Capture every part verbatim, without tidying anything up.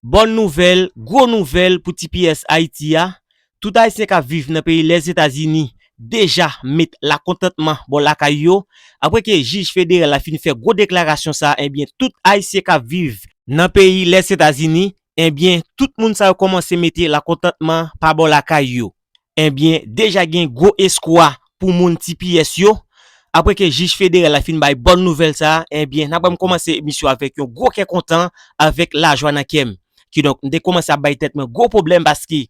Bòn nouvèl, gwo nouvèl pou T P S Ayiti a. Tout Ayisyen k ap viv nan peyi Lèzetazini deja met lakontantman bò lakay yo, apre ke jij federal la fin fè gwo deklarasyon sa a, ebyen, tout Ayisyen k ap viv nan peyi Lèzetazini, ebyen, tout moun sa yo kòmanse mete lakontantman pa bò lakay yo. Ebyen, deja gen gwo espwa pou moun T P S yo. Apre ke jij federal la fin bay bòn nouvèl sa a, ebyen, n ap kòmanse emisyon avèk yon gwo kè kontan, avèk lajwa nan kè m. Kidonk, m te kòmanse ap bay tèt mwen gwo pwoblèm paske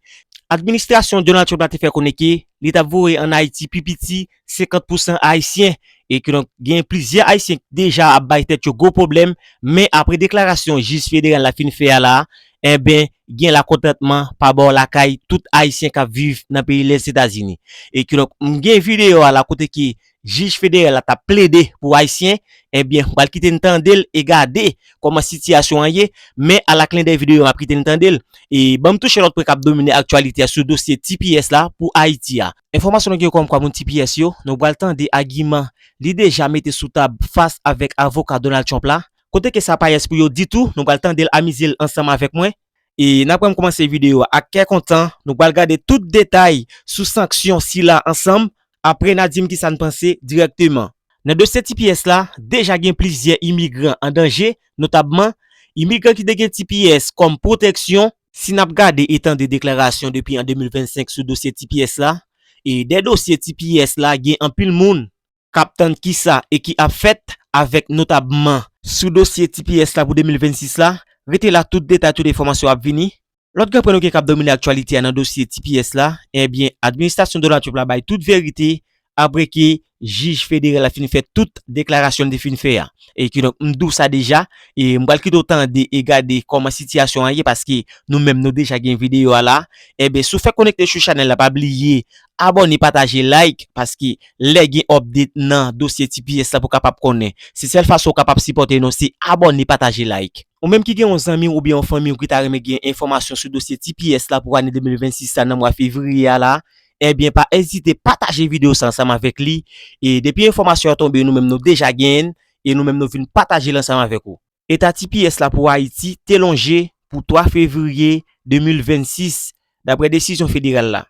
administrasyon Donald Trump la te fè konnen ke li t ap voye ann Ayiti pi piti senkant pousan Ayisyen. E kidonk, gen plizyè Ayisyen ki deja ap bay tèt yo gwo pwoblèm, men apre deklarasyon jij federal la fin fè a la, enben, gen lakontantman pa bò lakay tout Ayisyen k ap viv nan peyi Lèzetazini. E kidonk, m gen videyo a la kote ke jij federal la t ap plede pou Ayisyen, ebyen, m pral kite n tande l e gade kòman sitiyasyon an ye, men ala klendèy videyo a, m ap kite n tande l. E ban m touche lòt pwen k ap domine aktyalite a sou dosye T P S la pou Ayiti a. Enfòmasyon nou gen kòmkwa moun T P S yo, nou pral tande agiman li deja mete sou tab fas avèk avoka Donald Trump la. Kote ke sa pa yès pou yo ditou, nou pral tande l, amize l ansanm avèk mwen. E n ap kòmanse videyo a ak kè kontan, nou pral gade tout detay sou sanksyon sila ansanm, apre n a di m kisa n panse dirèkteman. Nan dosye T P S la, deja gen plizyè imigran an danje, notabman imigran ki te gen T P S kòm pwoteksyon. Si n ap gade e tande deklarasyon depi an de mil vennsenk sou dosye T P S la, e dè dosye T P S la, gen anpil moun k ap tann kisa e ki ap fèt avèk notabman sou dosye T P S la pou de mil vennsis la. Rete la, tout detay, tout enfòmasyon ap vini. Lòt gran pwen nou gen k ap domine aktyalite a nan dosye T P S la, ebyen, administrasyon Donald Trump la bay tout verite apre ke jij federal la fin fè tout deklarasyon l te fin fè a. E kidonk, m di w sa deja, e m pral kite w tande e gade kòman sitiyasyon an ye, paske nou menm nou deja gen videyo a la. Ebyen, si w fèk konekte sou chanèl la, pa bliye abòne, pataje, like, paske lè gen update nan dosye T P S la pou w kapab konnen. Se sèl fason w kapab sipòte nou, se abòne, pataje, like. Ou menm ki gen yon zanmi w oubyen yon fanmi w ki ta renmen gen enfòmasyon sou dosye T P S la pou ane de mil vennsis la nan mwa fevriye a la, ebyen, pa ezite pataje videyo sa ansanm avèk li. E depi enfòmasyon an tonbe, nou menm nou deja genyen l, e nou menm nou vin pataje l ansanm avèk ou. Eta T P S la pou Ayiti te lonje pou twa fevriye de mil vennsis, daprè desizyon federal la.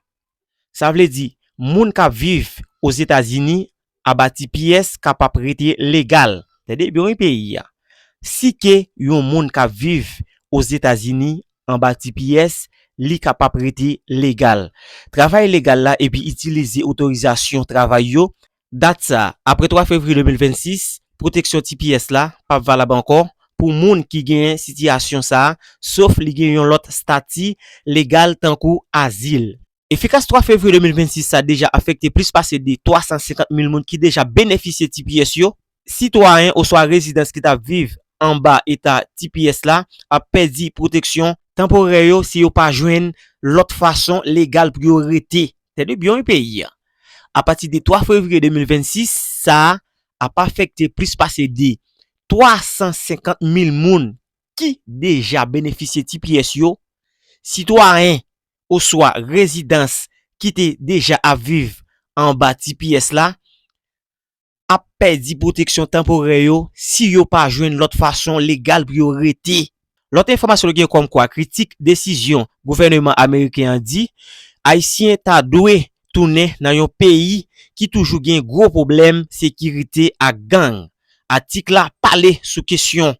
Sa vle di, moun k ap viv Ozetazini anba T P S kapab rete legal. Tande byen wi peyi a. Si ke yon moun k ap viv Ozetazini anba T P S, li kapab rete legal. Travay legal la epi itilize otorizasyon travay yo. Dat sa a, apre twa fevriye de mil vennsis, pwoteksyon T P S la p ap valab ankò pou moun ki genyen sitiyasyon sa a, sof li gen yon lòt estati legal tankou azil. Efikas twa fevriye de mil vennsis sa deja afekte plis pase de twa san senkant mil moun ki deja benefisye T P S yo. Sitwayen oswa rezidans ki t ap viv anba eta T P S la ap pèdi pwoteksyon tanporè yo si yo pa jwenn lòt fason legal pou yo rete. Tande byen wi peyi a. Apati de twa fevriye de mil vennsis, sa a ap afekte plis pase de twa san senkant mil moun ki deja benefisye T P S yo. Sitwayen oswa rezidans ki te deja ap viv anba T P S la ap pèdi pwoteksyon tanporè yo si yo pa jwenn lòt fason legal pou yo rete. Lòt enfòmasyon nou gen kòmkwa kritik desizyon gouvèneman ameriken an di Ayisyen ta dwe tounen nan yon peyi ki toujou gen gwo pwoblèm sekirite ak gang. Atik la pale sou kesyon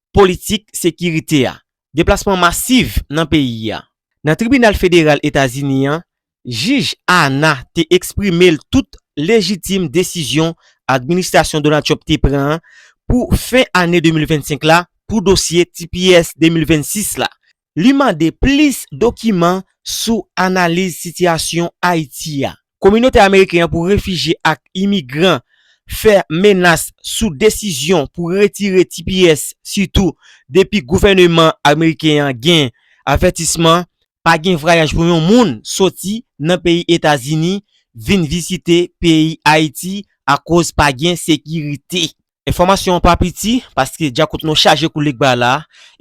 politik sekirite a. Deplasman masiv nan peyi a. Nan tribinal federal Etazini an, jij Anna te eksprime l tout lejitim desizyon administrasyon Donald Trump te pran an pou fen ane de mil vennsenk la pou dosye T P S de mil vennsis la. Li mande plis dokiman sou analiz sitiyasyon Ayiti a. Kominote ameriken an pou refijye ak imigran fè menas sou desizyon pou retire T P S, sitou depi gouvèneman ameriken an gen avètisman pa gen vwayaj pou yon moun soti nan peyi Etazini vin vizite peyi Ayiti akoz pa gen sekirite. Enfòmasyon an pa piti, paske djakout nou chaje kou legba la,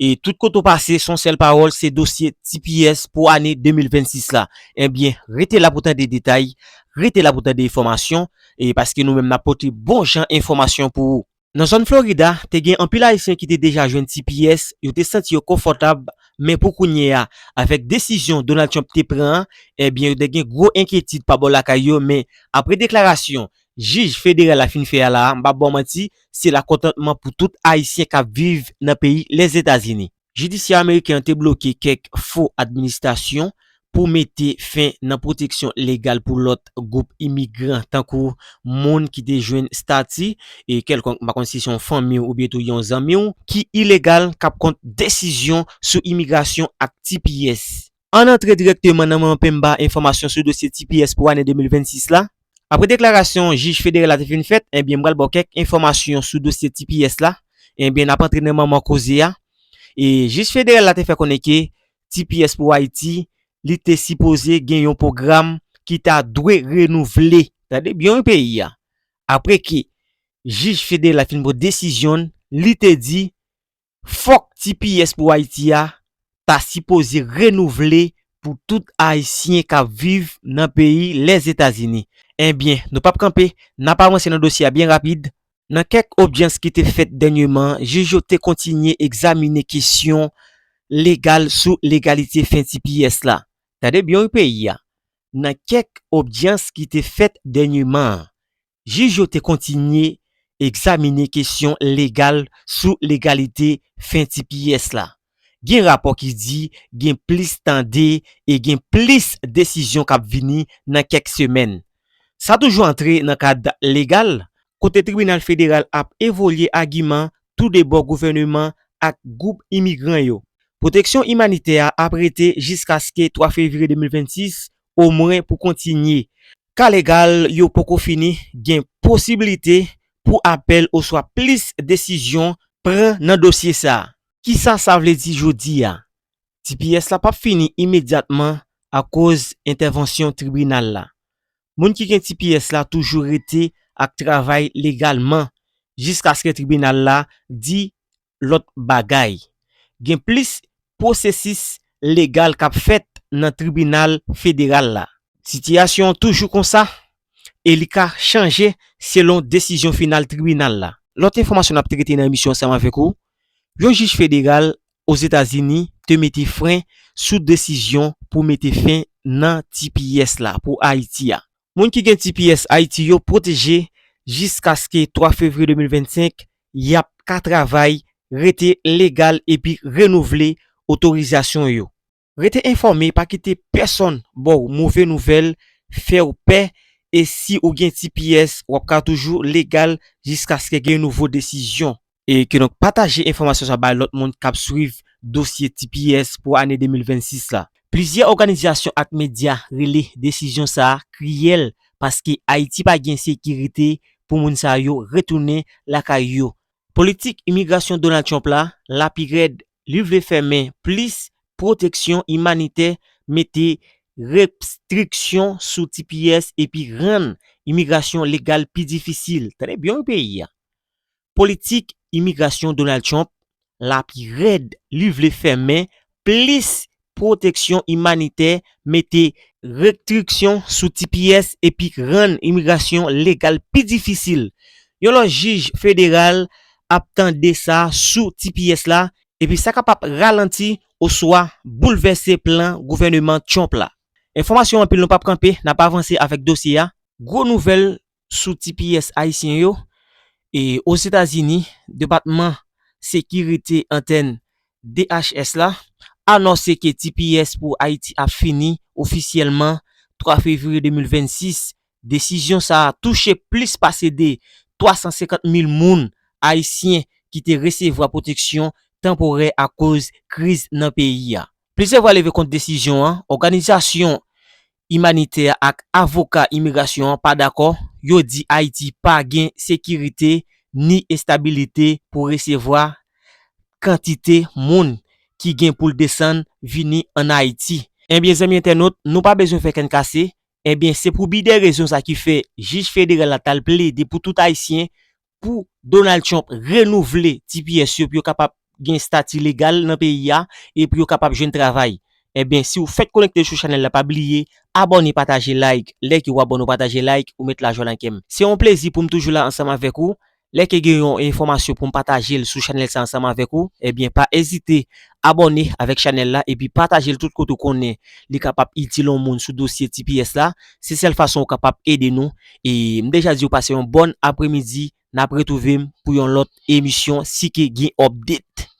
e tout kote w pase, se yon sèl pawòl, se dosye T P S pou ane de mil vennsis la. Ebyen, rete la pou tande detay, rete la pou tande enfòmasyon, e paske nou menm n ap pote bon jan enfòmasyon pou ou. Nan zòn Florida, te gen anpil Ayisyen ki te deja jwenn T P S, yo te santi yo konfòtab Men pou kounye a, avèk desizyon Donald Trump te pran an, ebyen, yo te gen gwo enkyetid pa bò lakay yo, men apre deklarasyon jij federal la fin fè a la a, m p ap ba w manti, se lakontantman pou tout Ayisyen k ap viv nan peyi Lèzetazini. Jidisyè ameriken an te bloke kèk fo administrasyon pou mete fen nan pwoteksyon legal pou lòt gwoup imigran, tankou moun ki te jwenn estati e kèlkonk, m pa konn si se yon fanmi w oubyen tou yon zanmi w, ki ilegal, k ap kont desizyon sou imigrasyon ak T P S. Ann antre dirèkteman nan moman Pemba enfòmasyon sou dosye T P S pou ane de mil vennsis la. Apre deklarasyon jij federal la te fin fèt, ebyen, m pral ba w kèk enfòmasyon sou dosye T P S la. Ebyen, n ap antre nan manman koze a. E jij federal la te fè konnen ke T P S pou Ayiti, li te sipoze gen yon pwogram ki ta dwe renouvle. Tande byen wi peyi a. Apre ke jij federal la fin pran desizyon l, li te di fòk T P S pou Ayiti a ta sipoze renouvle pou tout Ayisyen k ap viv nan peyi Lèzetazini. Ebyen, nou p ap kanpe, n ap avanse nan dosye a byen rapid. Nan kèk odyans ki te fèt dènyeman, jij yo te kontinye egzamine kesyon legal sou legalite fen T P S la. Tande byen wi peyi a. Nan kèk odyans ki te fèt dènyeman an, jij yo te kontinye egzamine kesyon legal sou legalite fen T P S la. Gen rapò ki di gen plis tande e gen plis desizyon k ap vini nan kèk semèn. Sa toujou antre nan kad legal, kote tribinal federal ap evalye agiman tou de bò gouvèneman ak gwoup imigran yo. Pwoteksyon imanitè a ap rete jiskaske twa fevriye de mil vennsis, omwen pou kontinye. Ka legal yo poko fini, gen posiblite pou apèl oswa plis desizyon pran nan dosye sa a. Kisa sa vle di jodi a? T P S la p ap fini imedyatman akoz entèvansyon tribinal la. Moun ki gen T P S la toujou rete ak travay legalman jiskaske tribinal la di lòt bagay. Gen plis pwosesis legal k ap fèt nan tribinal federal la. Sitiyasyon an toujou konsa e li ka chanje selon desizyon final tribinal la. Lòt enfòmasyon n ap trete nan emisyon ansanm avèk ou, yon jij federal Ozetazini te mete fren sou desizyon pou mete fen nan T P S la pou Ayiti a. Moun ki gen T P S Ayiti yo pwoteje jiskaske twa fevriye de mil vennsenk, y ap ka travay, rete legal epi renouvle otorizasyon yo. Rete enfòme, pa kite pèsonn ba w move nouvèl, fè w pè, e si ou gen T P S, w ap ka toujou legal jiskaske gen nouvo desizyon. E kidonk, pataje enfòmasyon sa bay lòt moun k ap swiv dosye T P S pou ane de mil vennsis la. Plizyè òganizasyon ak medya rele desizyon sa a kriyèl paske Ayiti pa gen sekirite pou moun sa yo retounen lakay yo. Politik imigrasyon Donald Trump la, la pi rèd, li vle fèmen plis pwoteksyon imanitè, mete restriksyon sou T P S epi rann imigrasyon legal pi difisil. Tande byen wi peyi a. Politik imigrasyon Donald Trump la pi rèd, li vle fèmen plis pwoteksyon imanitè, mete restriksyon sou T P S epi rann imigrasyon legal pi difisil. Yon lòt jij federal ap tande sa sou T P S la, epi sa kapab ralanti oswa boulvèse plan gouvèneman Trump la. Enfòmasyon anpil, nou p ap kanpe, n ap avanse avèk dosye a. Gwo nouvèl sou T P S ayisyen yo. E Ozetazini, Depatman Sekirite Entèn, D H S la, anonse ke T P S pou Ayiti ap fini ofisyèlman twa fevriye de mil vennsis. Desizyon sa a touche plis pase de twa san senkant mil moun ayisyen ki te resevwa pwoteksyon tanporè akoz kriz nan peyi a. Plizyè vwa leve kont desizyon an. Òganizasyon imanitè ak avoka imigrasyon an pa dakò. Yo di Ayiti pa gen sekirite ni estabilite pou resevwa kantite moun ki gen pou l desann vini ann Ayiti. Ebyen, zanmi entènot, nou pa bezwen fè kenn kase. Ebyen, se pou bidè rezon sa ki fè jij federal la t al plede pou tout Ayisyen, pou Donald Trump renouvle T P S yo, pou yo kapab gen estati legal nan peyi a, e pou yo kapab jwenn travay. Ebyen, si w fèk konekte sou chanèl la, pa bliye abòne, pataje, like, lè ke w abòne, w pataje, like, ou met lajwa nan kè m. Se yon plezi pou m toujou la ansanm avèk ou. Lè ke gen yon enfòmasyon pou m pataje l sou chanèl sa ansanm avèk ou, ebyen pa ezite abòne avèk chanèl la epi pataje l tout kote w konnen li kapab itil yon moun sou dosye T P S la. Se sèl fason ou kapab ede nou. E m deja di w pase yon bòn apremidi, n ap retwouve m pou yon lòt emisyon si ke gen update.